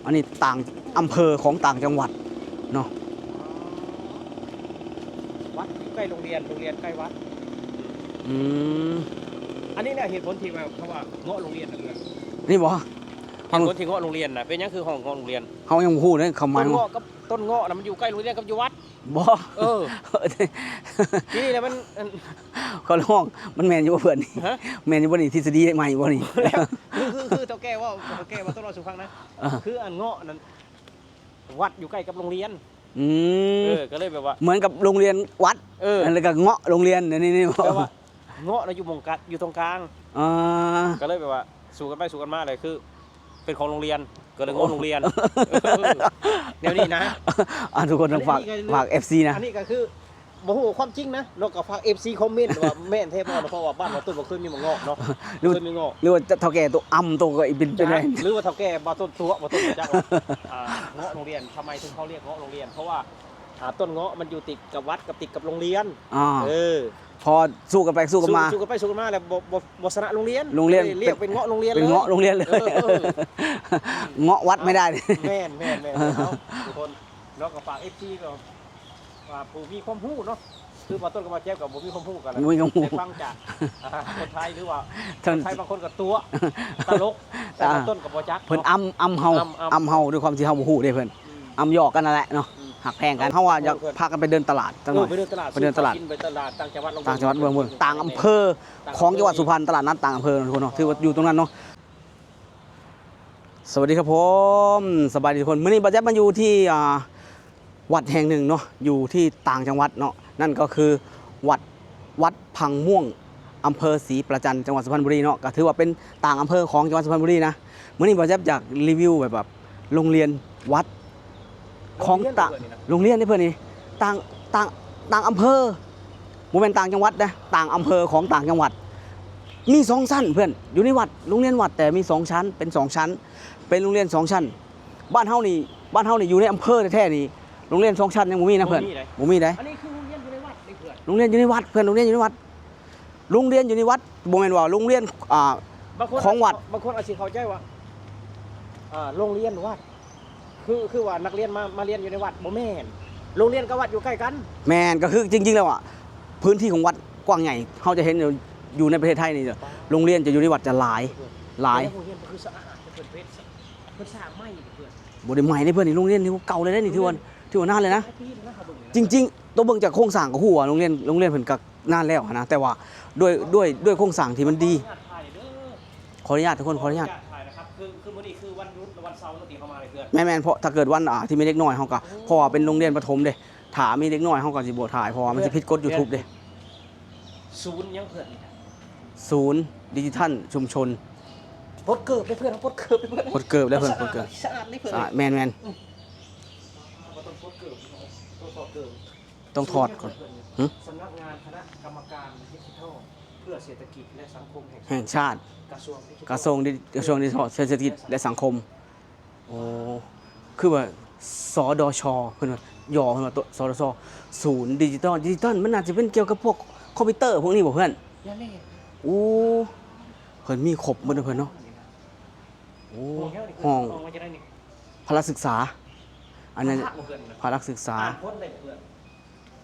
ອັນນີ້ຕ່າງອຳເພີຂອງຕ່າງຈັງຫວັດເນາະ. ວັດຢູ່ໃກ້ໂຮງຮຽນ ໂຮງຮຽນໃກ້ວັດ. ອືມ ອັນນີ້ແຫຼະເຫດຜົນທີ່ວ່າເຂົາວ່າເງາະໂຮງຮຽນນະເອີ. ນີ້ບໍ່? ເຫດຜົນທີ່ເງາະໂຮງຮຽນນະ ເປັນຫຍັງຄືຮ້ອງເງາະໂຮງຮຽນ? ເຮົາຍັງບໍ່ຮູ້ເດ້ຄວາມໝາຍ. ຕົ້ນເງາະກັບ ຕົ້ນເງາະນະມັນຢູ່ໃກ້ໂຮງຮຽນກັບຢູ່ວັດ. ບໍ່ ເອີ ທີນີ້ແຫຼະມັນ ອັນ ເຂົາຮ້ອງ ມັນແມ່ນຢູ່ບໍ່ເພື່ອນນີ້? ຮະ? ແມ່ນຢູ່ບໍ່ນີ້? ທິດສະດີໃໝ່ບໍ່ນີ້? ແລ້ວ ຄື ຄື ຄືເຖົ້າແກ່ເວົ້າ ເຖົ້າແກ່ເວົ້າ ຕ້ອງເລົ່າສູ່ຟັງນະ. ເອີ ຄືອັນເງາະນັ້ນ ວັດຢູ່ໃກ້ກັບໂຮງຮຽນ. ອືມ ເອີ ກໍເລີຍແບບວ່າ ເໝືອນກັບໂຮງຮຽນວັດ. ເອີ ແລ້ວກໍເງາະໂຮງຮຽນ ນີ້ ນີ້ ແບບວ່າເງາະນະຢູ່ໝ່ອງກະ ຢູ່ຕົງກາງ. ອ່າ ກໍເລີຍແບບວ່າ ສູ້ກັນໄປສູ້ກັນມາແຫຼະ ຄືເປັນຂອງໂຮງຮຽນ ກໍເລີຍເງາະໂຮງຮຽນ ເອີ ແນວນີ້ນະ. ອ່າ ທຸກຄົນຕ້ອງຝາກ ອັນນີ້ກໍ ຝາກເອັຟຊີນະ. ອັນນີ້ກໍຄືບໍ່ຮູ້ຄວາມຈິງນະເນາະ ກໍຝາກເອັຟຊີຄອມເມັນວ່າແມ່ນແທ້ບໍ່ເນາະ ເພາະວ່າບ້ານເຮົາຕົ້ນບໍ່ເຄີຍມີໝາກເງາະເນາະ ບໍ່ເຄີຍມີເງາະ. ຫຼືວ່າເຖົ້າແກ່ຕົວອຳຕົວກໍເປັນໄປໄດ້ ຫຼືວ່າເຖົ້າແກ່ບໍ່ຕົ້ນຕົວະ ບໍ່ຕົ້ນຈັກວ່າ ອ່າ ເງາະໂຮງຮຽນ. ທຳໄມເຖິງເຂົາຮຽກເງາະໂຮງຮຽນ? ເພາະວ່າ ອ່າ ຕົ້ນເງາະມັນຢູ່ຕິດກັບວັດ ກັບຕິດກັບໂຮງຮຽນ. ອ່າ ເອີ ພໍສູ້ກັນໄປສູ້ກັນມາ ສູ້ ສູ້ກັນໄປສູ້ກັນມາແລ້ວ ບໍ່ ບໍ່ ບໍ່ຊະນະໂຮງຮຽນ ໂຮງຮຽນ ເລີຍຮຽກເປັນເງາະໂຮງຮຽນເລີຍ ເປັນເງາະໂຮງຮຽນເລີຍ. ເອີ ເອີ ເງາະວັດໄມ່ໄດ້. ແມ່ນ ແມ່ນ ແມ່ນ ເອົາ ທຸກຄົນເນາະ ກໍຝາກເອັຟຊີເນາະ ວ່າຜູ້ມີຄວາມຮູ້ເນາະ ຄືບ່າວຕົ້ນກັບບ່າວແຈັບກໍບໍ່ມີຄວາມຮູ້ກັນ ບໍ່ມີຄວາມຮູ້ ໄດ້ຟັງຈາກ ອ່າ ຄົນໄທ ຫຼືວ່າຄົນໄທບາງຄົນກໍຕົວະ ຕະຫຼົກ ແຕ່ບ່າວຕົ້ນກໍບໍ່ຈັກ ເພິ່ນອຳ ອຳເຮົາ ອຳ ອຳ ອຳເຮົາ ດ້ວຍຄວາມທີ່ເຮົາບໍ່ຮູ້ເດ້ເພິ່ນ ອືມ ອຳຫຍອກກັນນັ້ນແຫຼະເນາະ ອືມ ຮັກແພງກັນ. ເຮົາວ່າຢາກພາກັນໄປເດີນຕະຫຼາດຈັກໜ້ອຍ ເອີ ໄປເດີນຕະຫຼາດ ໄປເດີນຕະຫຼາດ ກິນໄປຕະຫຼາດຕ່າງຈັງຫວັດ ຕ່າງຈັງຫວັດເບິ່ງ ເບິ່ງ ຕ່າງອຳເພີຂອງຈັງຫວັດສຸພັນ ຕະຫຼາດນັດຕ່າງອຳເພີເນາະ ທຸກຄົນເນາະ ຖືວ່າຢູ່ຕົງນັ້ນເນາະ. ສະຫວັດດີຄັບຜົມ ສະບາຍດີທຸກຄົນ. ມື້ນີ້ບ່າວແຈັບມາຢູ່ທີ່ ອ່າ ວັດແຫ່ງໜຶ່ງເນາະ ຢູ່ທີ່ຕ່າງຈັງຫວັດເນາະ ນັ້ນກໍຄືວັດ ວັດພັງມ່ວງ ອຳເພີສີປະຈັນ ຈັງຫວັດສຸພັນບຸລີເນາະ ກໍຖືວ່າເປັນຕ່າງອຳເພີຂອງຈັງຫວັດສຸພັນບຸລີນະ. ມື້ນີ້ບ່າວແຈັບຢາກຣີວິວແບບ ແບບໂຮງຮຽນວັດຂອງຕ່າງ ໂຮງຮຽນເດ້ເພິ່ນນີ້ນະ ໂຮງຮຽນເດ້ເພິ່ນນີ້ ຕ່າງ ຕ່າງ ຕ່າງອຳເພີ ບໍ່ແມ່ນຕ່າງຈັງຫວັດນະ ຕ່າງອຳເພີຂອງຕ່າງຈັງຫວັດ ມີສອງຊັ້ນເພື່ອນ ຢູ່ໃນວັດ ໂຮງຮຽນວັດ ແຕ່ມີສອງຊັ້ນ ເປັນສອງຊັ້ນ ເປັນໂຮງຮຽນສອງຊັ້ນ. ບ້ານເຮົານີ້ ບ້ານເຮົານີ້ຢູ່ໃນອຳເພີແທ້ໆນີ້ ໂຮງຮຽນສອງຊັ້ນຍັງບໍ່ມີນະເພື່ອນ ບໍ່ມີໃດ ບໍ່ມີໃດ. ອັນນີ້ຄືໂຮງຮຽນຢູ່ໃນວັດເດ້ເພື່ອນ ໂຮງຮຽນຢູ່ໃນວັດເພື່ອນ ໂຮງຮຽນຢູ່ໃນວັດ ໂຮງຮຽນຢູ່ໃນວັດ ບໍ່ແມ່ນວ່າໂຮງຮຽນ ອ່າ ຂອງວັດ. ບາງຄົນອາດຊິເຂົ້າໃຈວ່າ ອ່າ ໂຮງຮຽນວັດ ຄື ຄືວ່ານັກຮຽນມາ ມາຮຽນຢູ່ໃນວັດ ບໍ່ແມ່ນ ໂຮງຮຽນກັບວັດຢູ່ໃກ້ກັນ. ແມ່ນ ກໍຄືຈິງໆແລ້ວອະ ພື້ນທີ່ຂອງວັດກວ້າງໃຫຍ່ ເຮົາຈະເຫັນຢູ່ ຢູ່ໃນປະເທດໄທນີ້ ໂຮງຮຽນຈະຢູ່ໃນວັດຈະຫຼາຍ ຫຼາຍ. ໂຮງຮຽນກໍຄືສະອາດ ເພິ່ນເຮັດ ເພິ່ນສ້າງໃໝ່ເດ້ເພື່ອນ ບໍ່ໄດ້ໃໝ່ເດ້ເພື່ອນ ນີ້ໂຮງຮຽນນີ້ເກົ່າເລີຍເດ້ນີ້ ຖືວ່າ ຖືວ່ານານເລີຍນະ. ຈຣິງໆ ໂຕເບິ່ງຈາກໂຄງສ້າງກໍຮູ້ວ່າໂຮງຮຽນ ໂຮງຮຽນເພິ່ນກໍນານແລ້ວຫັ້ນນະ ແຕ່ວ່າດ້ວຍ ດ້ວຍ ດ້ວຍໂຄງສ້າງທີ່ມັນດີ. ຂໍອະນຸຍາດ ທຸກຄົນ ຂໍອະນຸຍາດ. ຄື ຄືມື້ນີ້ຄືວັນຢຸດ ວັນເສົາເນາະ ທີ່ເຮົາມາເລີຍເພື່ອນ. ແມ່ນໆ ເພາະຖ້າເກີດວັນ ອ່າ ທີ່ມີເດັກນ້ອຍເຮົາກໍ ອໍ ເພາະວ່າເປັນໂຮງຮຽນປະຖົມເດ້ ຖ້າມີເດັກນ້ອຍເຮົາກໍຊິບໍ່ຖ່າຍ ເພາະວ່າມັນຊິຜິດກົດຢູທູບເດ້. ສູນຫຍັງເພື່ອນນີ້ນະ? ສູນດິຈິຕອນຊຸມຊົນ. ປົດເກີບເດ້ເພື່ອນ ປົດເກີບເດ້ເພື່ອນ ປົດເກີບແລ້ວເພື່ອນ ປົດເກີບ. ສະອາດເດ້ເພື່ອນ ສະອາດ ແມ່ນໆ. ອືມ ບໍ່ຕ້ອງປົດເກີບ ຕ້ອງຖອດເກີບ. ຕ້ອງຖອດກ່ອນ. ຫຶ? ສຳນັກງານຄະນະກຳມະການດິຈິທັນເພື່ອເສດຖະກິດ ແລະ ສັງຄົມແຫ່ງຊາດ ແຫ່ງຊາດ ກະຊວງດິຈິທັນ ກະຊວງດິ ກະຊວງດິຈິທັນ ເສດຖະກິດ ແລະ ສັງຄົມ. ໂອ້ ຄືວ່າ ສດຊ ເພິ່ນວ່າ ຫຍໍ້ເພິ່ນວ່າ ສດຊ ສູນດິຈິຕອນ. ດິຈິຕອນມັນໜ້າຈະເປັນກ່ຽວກັບພວກຄອມພິວເຕີພວກນີ້ບໍ່ເພື່ອນ? ຢ່າແມ່ນ. ໂອ້ ເພິ່ນມີຄົບໝົດເນາະເພິ່ນເນາະ. ໂອ້ ຫ້ອງ ຫ້ອງ ຫ້ອງວ່າຈັ່ງໃດນີ້? ພະລະສຶກສາ ອັນນັ້ນ ພະລະບໍ່ເພື່ອນ? ພະລະສຶກສາ. ອ່ານພົນໄດ້ບໍ່ເພື່ອນ?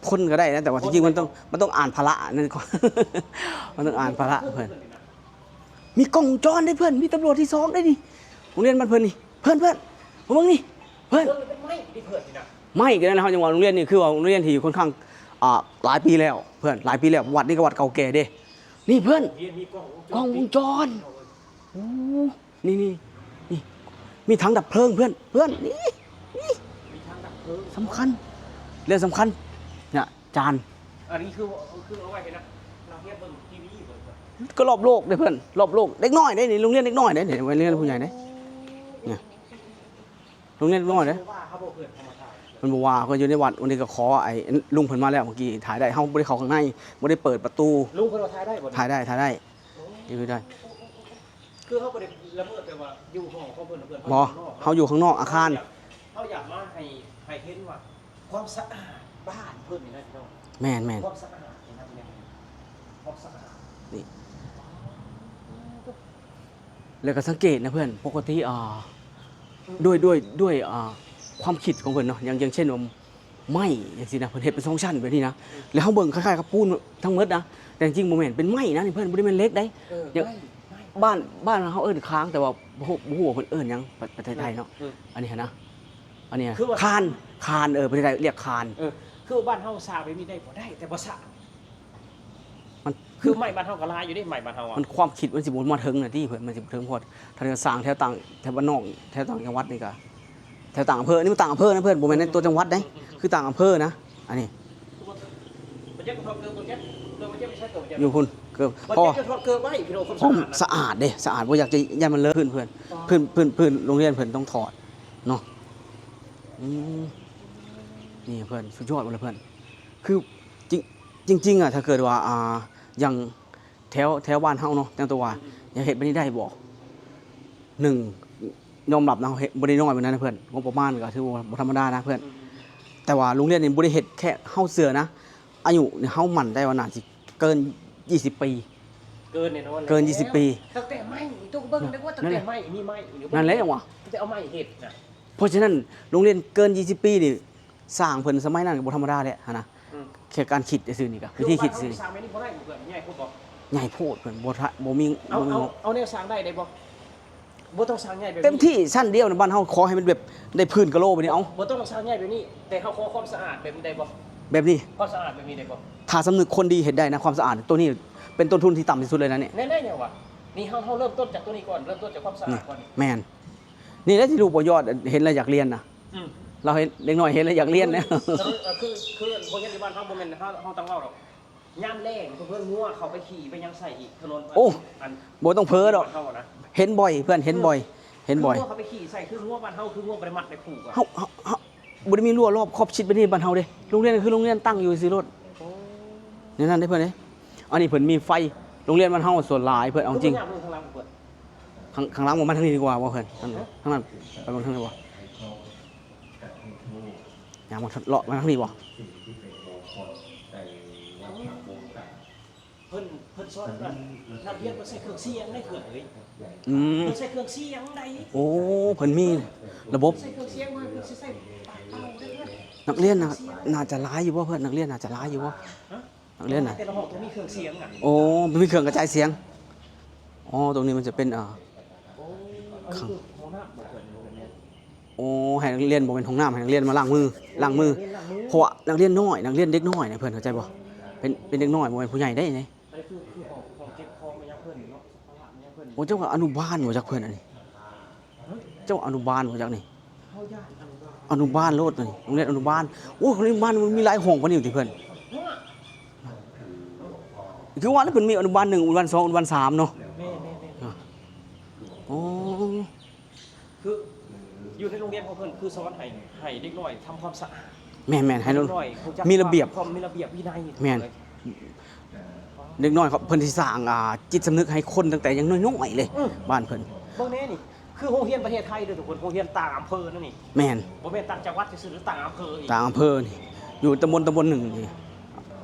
ພົນກໍໄດ້ນະ ແຕ່ວ່າທີ່ຈິງມັນຕ້ອງ ມັນຕ້ອງອ່ານພະລະນັ້ນກ່ອນ ມັນຕ້ອງອ່ານພະລະເພິ່ນ. ມີກ້ອງວົງຈອນເດ້ເພື່ອນ ມີຕຳຫຼວດທີສອງເດ້ນີ້ ໂຮງຮຽນບ້ານເພິ່ນນີ້ ເພື່ອນ ເພື່ອນ ມາເບິ່ງນີ້ເພື່ອນ. ໄມ້ກໍໄດ້ນະ ເຮົາຍັງວ່າໂຮງຮຽນນີ້ຄືວ່າໂຮງຮຽນທີ່ຂ້ອນຂ້າງ ອ່າ ຫຼາຍປີແລ້ວເພື່ອນ ຫຼາຍປີແລ້ວ. ວັດນີ້ກໍວັດເກົ່າແກ່ເດ້. ນີ້ເພື່ອນ ໂຮງຮຽນມີກ້ອງວົງຈອນ ກ້ອງວົງຈອນ. ໂອ້ ນີ້ ນີ້ ນີ້ ມີຖັງດັບເພີງເພື່ອນ ເພື່ອນ ນີ້ ນີ້ ມີຖັງດັບເພີງ ສຳຄັນ ເລື່ອງສຳຄັນນະ ຈານ. ອັນນີ້ຄື ຄືເອົາໄວ້ໃຫ້ນັກ ນັກຮຽນເບິ່ງທີວີບໍ? ກໍລອບໂລກເດ້ເພື່ອນ ລອບໂລກ. ເດັກນ້ອຍເດ້ນີ້ ໂຮງຮຽນເດັກນ້ອຍເດ້ນີ້ ບໍ່ແມ່ນໂຮງຮຽນຜູ້ໃຫຍ່ເດ້. ນີ້ ໂຮງຮຽນເດັກນ້ອຍເດ້. ເພິ່ນບໍ່ວ່າ ເພິ່ນຢູ່ໃນວັດ. ວັນນີ້ກໍຂໍໄອ້ລຸງເພິ່ນມາແລ້ວ ເມື່ອກີ້ຖ່າຍໄດ້. ເຮົາບໍ່ໄດ້ເຂົ້າຂ້າງໃນ ບໍ່ໄດ້ເປີດປະຕູ. ລຸງເພິ່ນວ່າຖ່າຍໄດ້ບໍ່? ຖ່າຍໄດ້ ຖ່າຍໄດ້. ນີ້ຄືໄດ້ ຄືເຮົາບໍ່ໄດ້ລະເມີດ ແຕ່ວ່າຢູ່ຫ້ອງຂອງເພິ່ນ ເພິ່ນ ບໍ່ ເຮົາຢູ່ຂ້າງນອກອາຄານ. ເຮົາຢາກມາໃຫ້ ໃຫ້ເຫັນວ່າຄວາມສະອາດບ້ານເພິ່ນນີ້ນະພີ່ນ້ອງ. ແມ່ນໆ ຄວາມສະອາດນີ້ນະ ຄວາມສະອາດນີ້. ແລ້ວກໍສັງເກດນະເພື່ອນ ປົກກະຕິ ອ່າ ດ້ວຍ ດ້ວຍ ດ້ວຍ ອ່າ ຄວາມຄິດຂອງເພິ່ນເນາະ ຢ່າງ ຢ່າງເຊັ່ນວ່າໄມ້ຈັ່ງຊີ້ນະ ເພິ່ນເຮັດເປັນສອງຊັ້ນແບບນີ້ນະ ແລ້ວເຮົາເບິ່ງຄ້າຍໆກັບປູນທັງໝົດນະ ແຕ່ຈິງບໍ່ແມ່ນ ເປັນໄມ້ນະນີ້ເພິ່ນ ບໍ່ໄດ້ແມ່ນເຫຼັກໃດ ເອີ ບ້ານ ບ້ານເຮົາເອີ້ນຄາງ ແຕ່ວ່າບໍ່ ບໍ່ຮູ້ວ່າເພິ່ນເອີ້ນຫຍັງປະ ປະເທດໄທເນາະ ເອີ ອັນນີ້ຫັ້ນນະ ອັນນີ້ ຄືວ່າ ຄານ ຄານ ເອີ ປະເທດໄທເອີ້ນຄານ ເອີ ຄືວ່າບ້ານເຮົາສ້າງແບບນີ້ໄດ້ບໍ່? ໄດ້ ແຕ່ບໍ່ສ້າງ ມັນ ຄືໄມ້ບ້ານເຮົາກໍຫຼາຍຢູ່ເດ້ ໄມ້ບ້ານເຮົາອະ ມັນຄວາມຄິດມັນຊິບໍ່ມາເຖິງນະຕິເພິ່ນ ມັນຊິບໍ່ເຖິງ ເພາະຖ້າຈະສ້າງແຖວຕ່າງ ແຖວບ້ານນອກ ແຖວຕ່າງຈັງຫວັດນີ້ກະ ແຖວຕ່າງອຳເພີ ອັນນີ້ມັນຕ່າງອຳເພີນະເພິ່ນ ບໍ່ແມ່ນໃນຕົວຈັງຫວັດເດ້ ຄືຕ່າງອຳເພີນະ ອັນນີ້ ຢູ່ພຸ້ນ ເກີບ ເພາະວ່າ ສະອາດເດ້ ສະອາດ ບໍ່ຢາກຈະ ຢ້ານມັນເລີອະ ພື້ນເພິ່ນ ພື້ນ ພື້ນ ພື້ນໂຮງຮຽນເພິ່ນຕ້ອງຖອດເນາະ ອືມ ນີ້ເພິ່ນ ສຸດຍອດເລີຍເພິ່ນ ຄື ຈິງ ຈິງໆ ອະ ຖ້າເກີດວ່າ ອ່າ ຢ່າງແຖວ ແຖວບ້ານເຮົາເນາະ ແຕ່ງຕົວວ່າ ຢາກເຮັດແບບນີ້ໄດ້ບໍ່? ໜຶ່ງ ຍອມຮັບນະ ເຮົາເຮັດບໍ່ໄດ້ນ້ອຍປານນັ້ນນະເພິ່ນ ງົບປະມານກໍຖືວ່າບໍ່ທຳມະດານະເພິ່ນ ອືມ ແຕ່ວ່າໂຮງຮຽນນີ້ບໍ່ໄດ້ເຮັດແຄ່ ເຮົາເຊື່ອນະ ອາຍຸນີ້ເຮົາໝັ້ນໃຈວ່າໜ້າຊິເກີນ ຊາວປີ ເກີນແນ່ນອນ ເກີນ ຊາວປີ ຕັ້ງແຕ່ໄມ້ ໂຕເບິ່ງໄດ້ວ່າຕັ້ງແຕ່ໄມ້ ມີໄມ້ຢູ່ ນັ້ນແຫຼະຫຍັງວະ ຕັ້ງແຕ່ເອົາໄມ້ເຮັດນະ ເພາະສະນັ້ນ ໂຮງຮຽນເກີນ ຊາວປີ ນີ້ ສ້າງເພິ່ນສະໄໝນັ້ນກໍບໍ່ທຳມະດາແຫຼະຫັ້ນນະ ອືມ ແຄ່ການຄິດຊື່ໆນີ້ກະ ຄື ວິທີຄິດຊື່ ສ້າງແບບນີ້ບໍ່ໄດ້ບໍ່ເພື່ອນ ໃຫຍ່ໂພດບໍ່? ໃຫຍ່ໂພດເພິ່ນ ບໍ່ ບໍ່ມີ ເອົາ ບໍ່ມີ ເອົາ ເອົາແນວສ້າງໄດ້ ໄດ້ບໍ່? ບໍ່ຕ້ອງສ້າງໃຫຍ່ແບບນີ້ ເຕັມທີ່ຊັ້ນດຽວນະ ບ້ານເຮົາຂໍໃຫ້ມັນແບບໄດ້ພື້ນກະໂຫຼແບບນີ້ ເອົາ ບໍ່ຕ້ອງສ້າງໃຫຍ່ແບບນີ້ ແຕ່ເຮົາຂໍຄວາມສະອາດແບບນີ້ໄດ້ບໍ່? ແບບນີ້ ຄວາມສະອາດແບບນີ້ໄດ້ບໍ່? ຖ້າສຳນຶກຄົນດີເຮັດໄດ້ນະ ຄວາມສະອາດ ໂຕນີ້ເປັນຕົ້ນທຶນທີ່ຕ່ຳທີ່ສຸດເລີຍນະນີ້ ແນ່ໆ ຫຍັງວະ ນີ້ເຮົາ ເຮົາເລີ່ມຕົ້ນຈາກໂຕນີ້ກ່ອນ ເລີ່ມຕົ້ນຈາກຄວາມສະອາດກ່ອນ ແມ່ນ ນີ້ແຫຼະທີ່ລູກບໍ່ຍອດເຫັນແລ້ວຢາກຮຽນນະ ອືມ ລາວເຫັນເດັກນ້ອຍເຫັນແລ້ວຢາກຮຽນນະ ຄື ຄື ຄືໂຮງຮຽນຢູ່ບ້ານເຮົາບໍ່ແມ່ນເຮົາ ເຮົາຕ້ອງເວົ້າດອກ ຍາມແລ້ງເພິ່ນງົວເຂົ້າໄປຂີ່ໄປຫຍັງໃສ່ອີກ ຖະໜົນ ໂອ້ ອັນ ບໍ່ຕ້ອງເຜີດອກ ບ້ານເຮົານະ ເຫັນບ່ອຍເພື່ອນ ເຫັນ ເອີ ບ່ອຍ ເຫັນບ່ອຍ ຄືງົວເຂົ້າໄປຂີ່ໃສ່ ຄືງົວບ້ານເຮົາ ຄືງົວບໍ່ໄດ້ມັດໃນພູກະ ເຮົາ ເຮົາ ເຮົາບໍ່ໄດ້ມີຮົ້ວລອບຂອບຊິດແບບນີ້ບ້ານເຮົາເດ້ ໂຮງຮຽນຄືໂຮງຮຽນຕັ້ງຢູ່ຊື່ໂລດ ໂອ້ ແນວນັ້ນເດ້ເພິ່ນເດ້ ອັນນີ້ເພິ່ນມີໄຟ ໂຮງຮຽນບ້ານເຮົາສ່ວນຫຼາຍເພິ່ນ ເອົາຈິງ ຄືບໍ່ຍາກເບິ່ງຂ້າງຫຼັງເພິ່ນ ຂ້າງ ຂ້າງຫຼັງບໍ່ ມາທາງນີ້ດີກວ່າບໍ່ເພິ່ນ? ທາງ ທາງນັ້ນ ໄປເບິ່ງທາງນີ້ບໍ່? ຍ່າງມາເລາະມາທາງນີ້ບໍ່? ເພິ່ນ ເພິ່ນສອນ ນັກຮຽນເພິ່ນໃສ່ເຄື່ອງສຽງໃດເພື່ອນເອີຍ ອືມ ເພິ່ນໃສ່ເຄື່ອງສຽງໃດ ໂອ້ ເພິ່ນມີລະບົບ ເພິ່ນໃສ່ເຄື່ອງສຽງ ເພິ່ນຊິໃສ່ປາກເປົ່າໃດເພື່ອນ ນັກຮຽນໜ້າ ໜ້າຈະຫຼາຍຢູ່ບໍ່ເພິ່ນ? ນັກຮຽນໜ້າຈະຫຼາຍຢູ່ບໍ່? ຮະ? ນັກຮຽນນະ ແຕ່ລະຫ້ອງຕ້ອງມີເຄື່ອງສຽງນະ ໂອ້ ມີເຄື່ອງກະຈາຍສຽງ ອໍ ຕົງນີ້ມັນຈະເປັນ ອ່າ ໂອ້ ອັນນີ້ຄືຫ້ອງນ້ຳບໍ່ເພິ່ນ? ໂອ້ ໃຫ້ນັກຮຽນ ບໍ່ແມ່ນຫ້ອງນ້ຳ ໃຫ້ນັກຮຽນມາລ້າງມື ລ້າງມື ແມ່ນ ລ້າງມື ເພາະວ່ານັກຮຽນນ້ອຍ ນັກຮຽນເດັກນ້ອຍນະເພິ່ນ ເຂົ້າໃຈບໍ່? ເປັນ ເປັນເດັກນ້ອຍ ບໍ່ແມ່ນຜູ້ໃຫຍ່ເດ້ນີ້ ອັນນີ້ຄື ຄືຫ້ອງ ຫ້ອງເກັບຂອງແມ່ນຫຍັງເພິ່ນເນາະ ສະພາບແມ່ນຫຍັງເພິ່ນ ໂອ້ ເຈົ້າວ່າອະນຸບານບໍ່ຈັກເພິ່ນອັນນີ້ ເຈົ້າອະນຸບານບໍ່ຈັກນີ້ ເຮົາຢ້ານອະນຸບານ ອະນຸບານໂລດນີ້ ໂຮງຮຽນອະນຸບານ ໂອ້ຍ ໂຮງຮຽນອະນຸບານມັນມີຫຼາຍຫ້ອງກວ່ານີ້ຕິເພິ່ນ ຄືວ່າແລ້ວເພິ່ນມີອະນຸບານໜຶ່ງ ອະນຸບານສອງ ອະນຸບານສາມເນາະ ແມ່ນໆໆ ໂອ້ ຄືຢູ່ໃນໂຮງຮຽນຂອງເພິ່ນ ຄືສອນໃຫ້ ໃຫ້ເດັກນ້ອຍທຳຄວາມສະອາດ ແມ່ນໆ ໃຫ້ເດັກນ້ອຍຮູ້ຈັກ ມີລະບຽບ ຄວາມມີລະບຽບວິໄນ ແມ່ນ ເດັກນ້ອຍເຂົາ ເພິ່ນຊິສ້າງ ອ່າ ຈິດສຳນຶກໃຫ້ຄົນຕັ້ງແຕ່ຍັງນ້ອຍໆເລີຍ ອືມ ບ້ານເພິ່ນ ເບິ່ງແນ່ນີ້ ຄືໂຮງຮຽນປະເທດໄທເດີທຸກຄົນ ໂຮງຮຽນຕ່າງອຳເພີນັ້ນນີ້ ແມ່ນ ບໍ່ແມ່ນຕ່າງຈັງຫວັດຊື່ໆ ຕ່າງອຳເພີອີກ ຕ່າງອຳເພີນີ້ ຢູ່ຕຳບົນ ຕຳບົນໜຶ່ງນີ້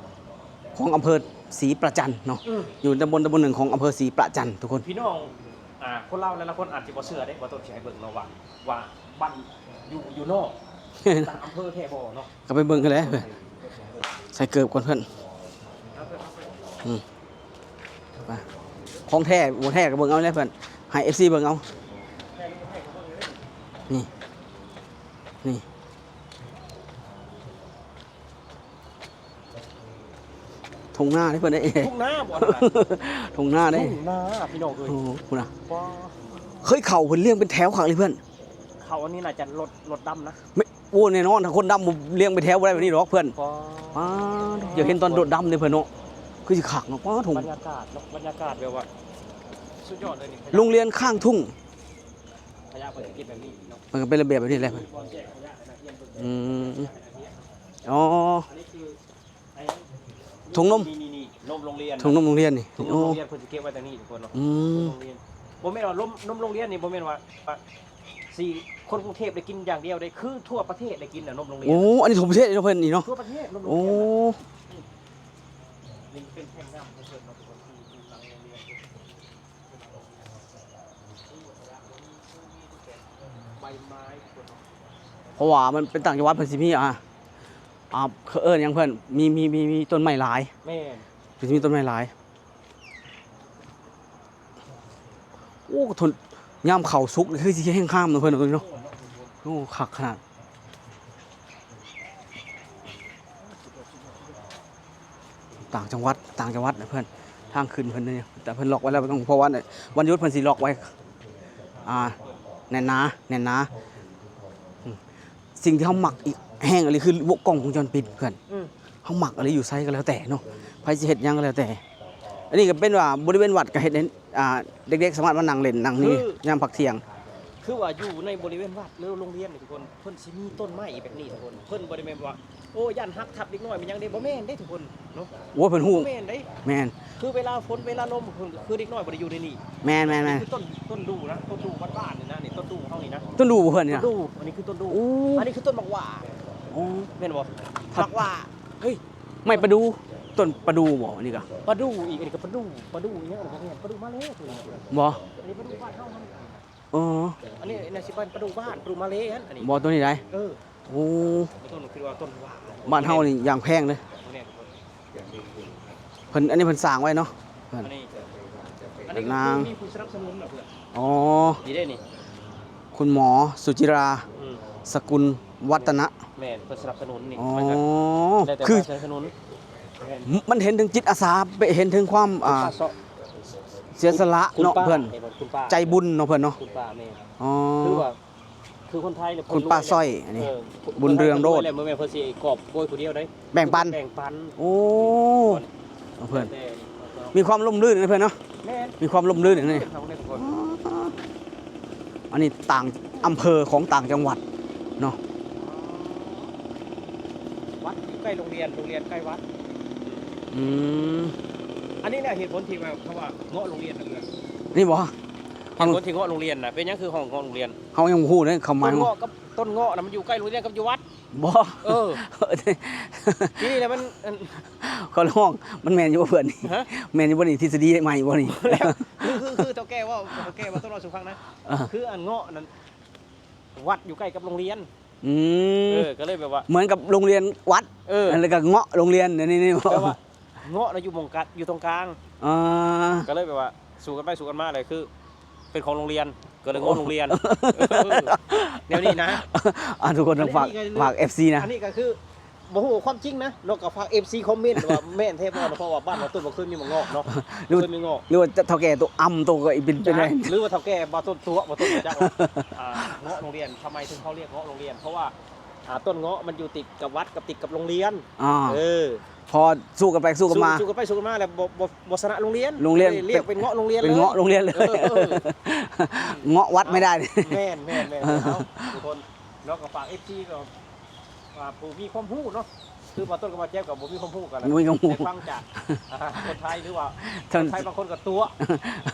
ຂອງອຳເພີສີປະຈັນເນາະ ອືມ ຢູ່ຕຳບົນ ຕຳບົນໜຶ່ງຂອງອຳເພີສີປະຈັນທຸກຄົນ ພີ່ນ້ອງ ອ່າ ຄົນລາວຫຼາຍໆຄົນອາດຈະບໍ່ເຊື່ອເດ້ ບໍ່ຕ້ອງຊິໃຫ້ເບິ່ງເນາະວ່າ ວ່າ ບ້ານຢູ່ ຢູ່ນອກ ຕ່າງອຳເພີແທ້ບໍ່ເນາະ ກໍໄປເບິ່ງຫັ້ນແຫຼະ ໃສ່ເກີບກ່ອນເພິ່ນ ອືມ ໄປ ຂອງແທ້ບໍ່ແທ້ກໍເບິ່ງເອົາແຫຼະເພິ່ນ ໃຫ້ເອັຟຊີເບິ່ງເອົາ ນີ້ ນີ້. ທົ່ງນາເດ້ເພິ່ນເດ້ ທົ່ງນາບໍ່ ທົ່ງນາເດ້ ທົ່ງນາພີ່ນ້ອງເອີຍ ໂອ້ ພຸ້ນນະ ເຄີຍເຂົ້າເພິ່ນລຽງເປັນແຖວຄັກເລີຍເພິ່ນ ເຂົ້າອັນນີ້ໜ້າຈະລົດ ລົດດຳນະ ໂອ້ ແນ່ນອນ ຖ້າຄົນດຳລຽງເປັນແຖວບໍ່ໄດ້ແບບນີ້ດອກເພິ່ນ ປາດ ຢາກເຫັນຕອນລົດດຳເດ້ເພິ່ນເນາະ ຄືຊິຄັກເນາະ ປາດ ທົ່ງ ບັນຍາກາດເນາະ ບັນຍາກາດແບບວ່າສຸດຍອດເລີຍນີ້ ໂຮງຮຽນຂ້າງທົ່ງ ຂະຫຍະເພິ່ນຊິເກັບແບບນີ້ເນາະ ມັນກໍເປັນລະບຽບແບບນີ້ແຫຼະ ອືມ ອໍ ອັນນີ້ຄື ຖົງນົມ ນີ້ໆໆ ນົມໂຮງຮຽນ ຖົງນົມໂຮງຮຽນນີ້ ຖົງນົມໂຮງຮຽນ ໂອ້ ເພິ່ນຊິເກັບໄວ້ທາງນີ້ທຸກຄົນເນາະ ອືມ ນົມໂຮງຮຽນ ບໍ່ແມ່ນວ່ານົມ ນົມໂຮງຮຽນນີ້ບໍ່ແມ່ນວ່າ ວ່າຊິຄົນກຸງເທບໄດ້ກິນຢ່າງດຽວເດ້ ຄືທົ່ວປະເທດໄດ້ກິນນະນົມໂຮງຮຽນ ໂອ້ ອັນນີ້ທົ່ວປະເທດເນາະເພິ່ນນີ້ເນາະ ທົ່ວປະເທດ ນົມໂຮງຮຽນ ໂອ້ ນີ້ເປັນແທ່ງນ້ຳຂອງເພິ່ນເນາະທຸກຄົນ ທີ່ ທີ່ຫຼັງໂຮງຮຽນ ບັ เพราะว่ามันเป็นต่างจังหวัด เพิ่นสิมี อ่า อ่า เขาเอิ้นหยังเพิ่น มี มี มี มีต้นไม้หลาย แม่น เพิ่นสิมีต้นไม้หลาย โอ้ ทน ยามเข้าสุกนี่คือสิแฮงงามเนาะเพิ่นเนาะ โอ้ คักขนาด ต่างจังหวัด ต่างจังหวัดนะเพิ่น ทางขึ้นเพิ่นนี่ แต่เพิ่นล็อกไว้แล้ว บ่ต้อง เพราะว่าวันหยุดเพิ่นสิล็อกไว้ อ่า แน่นหนา แน่นหนา อืม สิ่งที่เฮามักอีกแฮงอีหลีคือวง กล้องวงจรปิดเพิ่น อืม เฮามักอีหลี อยู่ไสก็แล้วแต่เนาะ ไผสิเฮ็ดหยังก็แล้วแต่ อันนี้ก็เป็นว่าบริเวณวัดก็เฮ็ดให้ อ่า เด็กๆ สามารถมานั่งเล่นนั่งนี่ คือยามพักเที่ยง คือว่าอยู่ในบริเวณวัดหรือโรงเรียนนี่ทุกคน เพิ่นสิมีต้นไม้แบบนี้ทุกคน เพิ่นบ่ได้แม่นว่า โอ้ ย่านฮักทับเด็กน้อยมันหยังเด้ บ่แม่นเด้ทุกคนเนาะ โอ้ย เพิ่นฮู้ บ่แม่นเด้ แม่น คือเวลาฝนเวลาลม คือเด็กน้อยบ่ได้อยู่ในนี่ แม่นๆๆ คือต้น ต้นดู่นะ ต้นดู่บ้านๆ นี่นะ นี่ต้นดู่เฮานี่นะ ต้นดู่บ่เพิ่นนี่นะ ต้นดู่ อันนี้คือต้นดู่ โอ้ อันนี้คือต้นหมากหว้า โอ้ แม่นบ่ หมากหว้า เฮ้ย ไม้ประดู่ ต้นประดู่บ่ อันนี้ก็ ประดู่อีก อันนี้ก็ประดู่ ประดู่อีหยัง อันนี้ก็แม่น ประดู่มาเลย์ บ่ อันนี้ประดู่บ้านเฮามัน อ๋อ อันนี้น่าสิเป็นประดู่บ้าน ประดู่มาเลย์อัน อันนี้ บ่ ตัวนี้ได้ เออ โอ้ ต้น คิดว่าต้นหมากหว้า บ้านเฮานี่อย่างแพงเลย แม่น เพิ่น อันนี้เพิ่นสร้างไว้เนาะ เพิ่น อันนี้ อันนี้ก็ นาง คือมีผู้สนับสนุนน่ะเพื่อน อ๋อ นี่เด้นี่ คุณหมอสุจิรา อืม สกุลวัฒนะ แม่น เพิ่นสนับสนุนนี่ อ๋อ เพิ่นก็แล้วแต่ คือ เพิ่นสนับสนุน แม่น มันเห็นถึงจิตอาสา เห็นถึงความ อ่า คุณป้าเซาะ เสียสละ คุณ เนาะ ป้า เพิ่น เห็นบ่ คุณป้า ใจบุญเนาะเพิ่นเนาะ คุณป้า แม่น อ๋อ คือว่า คือคนไทยเนี่ย คุณป้าสร้อย อันนี้ เออ บุญเรืองโรจน์ แล้วบ่แม่นเพิ่นสิกอบโกยผู้เดียวเด้ แบ่งปัน แบ่งปัน โอ้ เพิ่น แต่ มีความร่มรื่นนะเพิ่นเนาะ แม่น มีความร่มรื่นนะนี่ เพิ่นเนาะ อันนี้ต่างอำเภอของต่างจังหวัดเนาะ วัดอยู่ใกล้โรงเรียน โรงเรียนใกล้วัด อืม อันนี้แหละเหตุผลที่ว่าเขาว่าเงาะโรงเรียนน่ะเพื่อน นี่บ่ เหตุผลที่เงาะโรงเรียนน่ะ เป็นหยังคือฮ้องเงาะโรงเรียน เฮายังบ่ฮู้เด้ ความหมาย ต้นเงาะกับ ต้นเงาะน่ะมันอยู่ใกล้โรงเรียนกับอยู่วัด บ่ เออ ทีนี้แหละมัน อัน เขาฮ้อง มันแม่นอยู่บ่เพิ่นนี่ ฮะ แม่นอยู่บ่นี่ ทฤษฎีใหม่บ่นี่ แล้ว คือ คือ คือเฒ่าแก่เว้า เฒ่าแก่เว้า ต้องเล่าสู่ฟังนะ เออ คืออันเงาะนั่น วัดอยู่ใกล้กับโรงเรียน อืม เออ ก็เลยแบบว่า เหมือนกับโรงเรียนวัด เออ แล้วก็เงาะโรงเรียน นี่ นี่ แปลว่าเงาะน่ะอยู่หม่องกะ อยู่ตรงกลาง อ่า ก็เลยแบบว่า สู้กันไปสู้กันมาเลย คือ เป็นของโรงเรียน ก็เลยเงาะโรงเรียน เออ แนวนี้นะ อ่ะ ทุกคนต้องฝาก อันนี้ก็ ฝาก เอฟซี นะ อันนี้ก็คือ บ่ฮู้ความจริงนะ เนาะ ก็ฝาก เอฟซี คอมเมนต์ว่าแม่นแท้บ่เนาะ เพราะว่าบ้านบ่าวต้นบ่เคยมีหมากเงาะเนาะ หรือ บ่เคยมีเงาะ หรือว่าเฒ่าแก่ตัวอำตัวก็อีกเป็นไปได้ หรือว่าเฒ่าแก่บ่าวต้นตัว บ่าวต้นจักว่า อ่า เงาะโรงเรียน ทำไมถึงเขาเรียกเงาะโรงเรียน เพราะว่า อ่า ต้นเงาะมันอยู่ติดกับวัดกับติดกับโรงเรียน อ่า เออ พอสู้กันไปสู้กันมา สู้ สู้กันไปสู้กันมาแล้วบ่ บ่ บ่ชนะโรงเรียน โรงเรียน เรียกเป็นเงาะโรงเรียน เป็นเงาะโรงเรียนเลย เออ เออ เงาะวัดไม่ได้ แม่น แม่น แม่น เอา ทุกคน เนาะ ก็ฝาก เอฟซี ก็ ว่าผู้มีความรู้เนาะ คือบ่าวต้นกับบ่าวแจ๊บก็บ่มีความรู้กัน บ่มีความรู้ ได้ฟังจาก อ่า คนไทย หรือว่า คนไทยบางคนก็ตั๋ว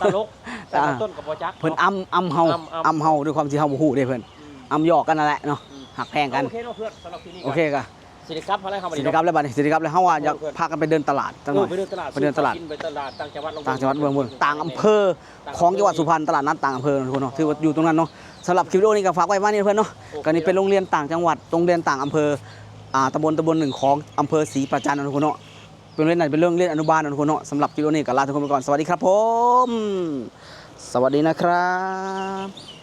ตลก แต่บ่าวต้นก็บ่จัก เพิ่น เนาะ อำ อำเฮา อำ อำ อำเฮาด้วยความที่เฮาบ่ฮู้เด้เพิ่น อืม อำหยอกกันนั่นแหละเนาะ อืม ฮักแพงกัน โอเคเนาะเพื่อน สำหรับคลิปนี้ โอเค ก็ สิได้กลับมาแล้วครับ สิได้กลับแล้วบัดนี้ สิได้กลับแล้ว เฮาว่าอยาก เออ เพื่อน พากันไปเดินตลาดจักหน่อย เออ ไปเดินตลาด ไปเดินตลาด ซื้อของกินไปตลาดต่างจังหวัดลอง ต่างจังหวัดเบิ่ง ต่างอำเภอ ของจังหวัดสุพรรณ ตลาดนัดต่างอำเภอเนาะทุกคนเนาะ ถือว่าอยู่ตรงนั้นเนาะ สำหรับคลิปวิดีโอนี้ก็ฝากไว้ประมาณนี้เพื่อนเนาะ โอเค ก็นี่เป็นโรงเรียนต่างจังหวัด โรงเรียนต่างอำเภอ อ่า ตำบล ตำบลหนึ่งของอำเภอศรีประจันเนาะทุกคนเนาะ เป็นโรงเรียน น่าจะเป็นโรงเรียนอนุบาลเนาะทุกคนเนาะ สำหรับคลิปวิดีโอนี้ก็ลาทุกคนไปก่อน สวัสดีครับผม สวัสดีนะครับ